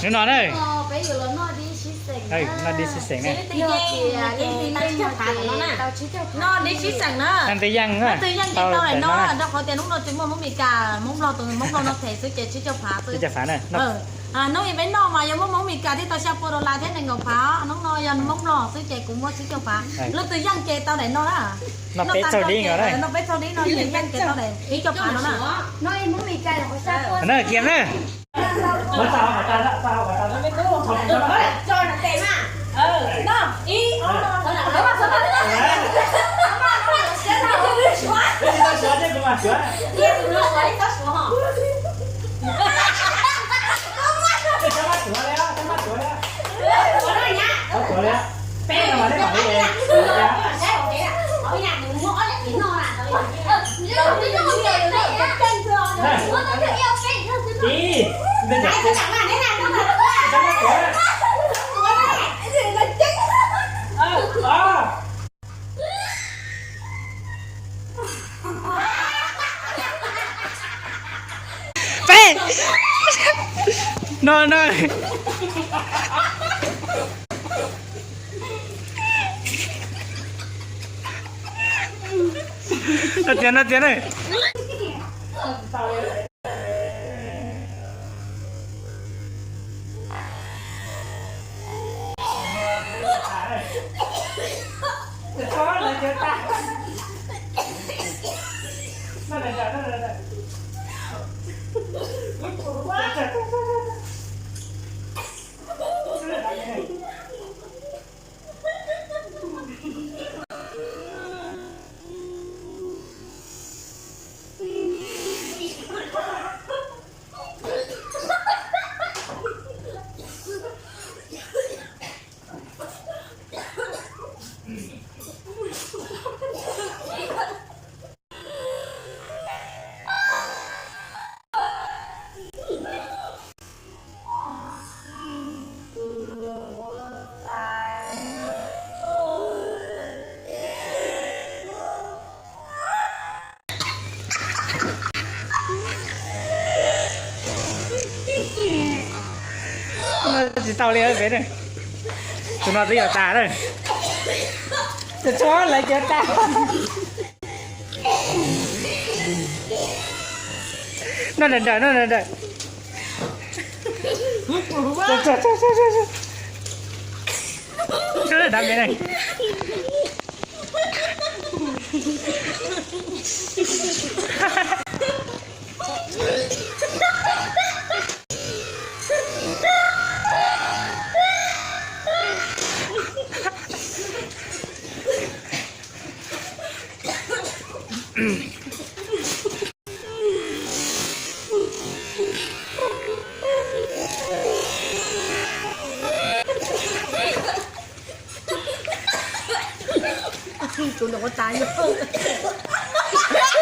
Hnub no na, noj dib sib xeem na. Noj dib sib xeem na. Hnub no ces muaj Hmoob Mes Kas, Hmoob Nplog, tus Hmoob Nplog no them xwb ces tsib caug phav xwb. Hnub no peb noj mas yog muaj Hmoob Mes Kas thiaj tau xya pua dollar thiab nees nkaum phav. Hnub no yog Hmoob Nplog xwb ces kuv muab tsib caug phav. Leej twg yeej ces tau daim no na. Noj peb txaug dib no ces yeej ces tau daim tsib caug phav no na. Kiag na. Peb. No no. No tiag no tiag na. Tsis tau li peb na. Tus no twb yuav tas lawm. Tso lawv cov tas. Noj dawm dawm, noj dawm dawm. Dab me ne.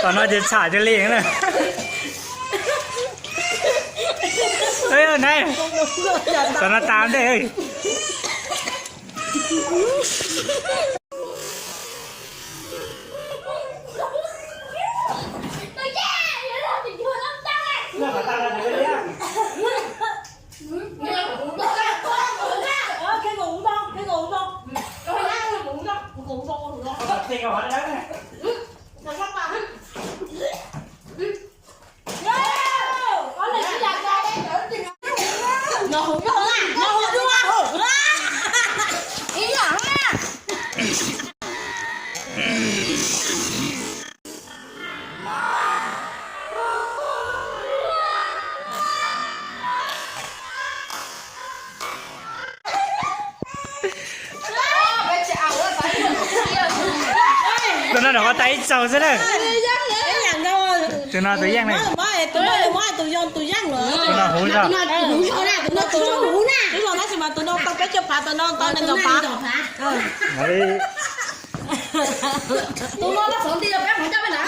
Tom no ces txham cia li na. Tom no tas ntej. Tus no nws ho tas ib txaus xwb na. Tus no tus yeej na. Tus no huv zog. Tus no tau peb caug phav, tus no tau nees nkaum phav. Tus no txhoov nti peb hmoov coj peb na.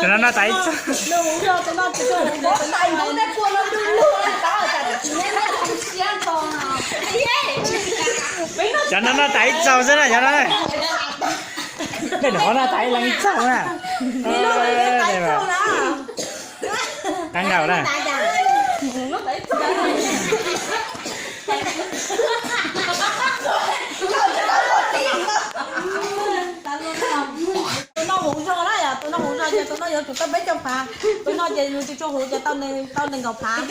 Tus no tas ib txaus. Cov no no tas ib txaus xwb na cov no. Tej no qhov no tas ib leeg ib txaug na. Qab nkaus na. Tus no huv zog na, tus no huv zog ces tus no yuav tsum tau peb caug phav. Tus no ces yus tsis tshua huv ces tau nees nkaum phav.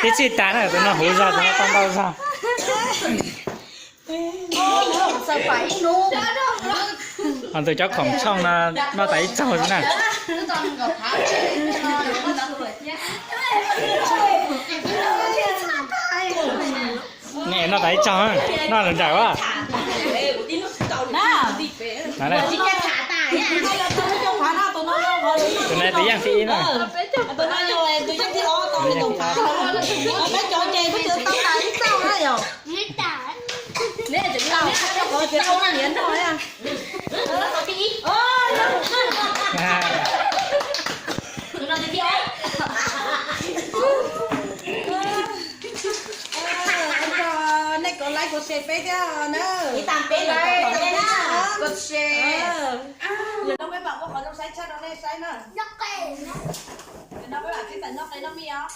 Tib txij tas na, tus no huv zog, tus no tau ntau zog. Ho tus cov khoom tshooj no noj tas ib txaug na. Nej noj tas ib txaug, noj lawm nrawm a. Tus no tus yeej thib ib na. Nej kom like, kom share peb thiab na. Yog no peb mam ua qhov zoo saib tshaj rau nej saib na. Yog no peb mam tsis tawm noj qe noj mij os.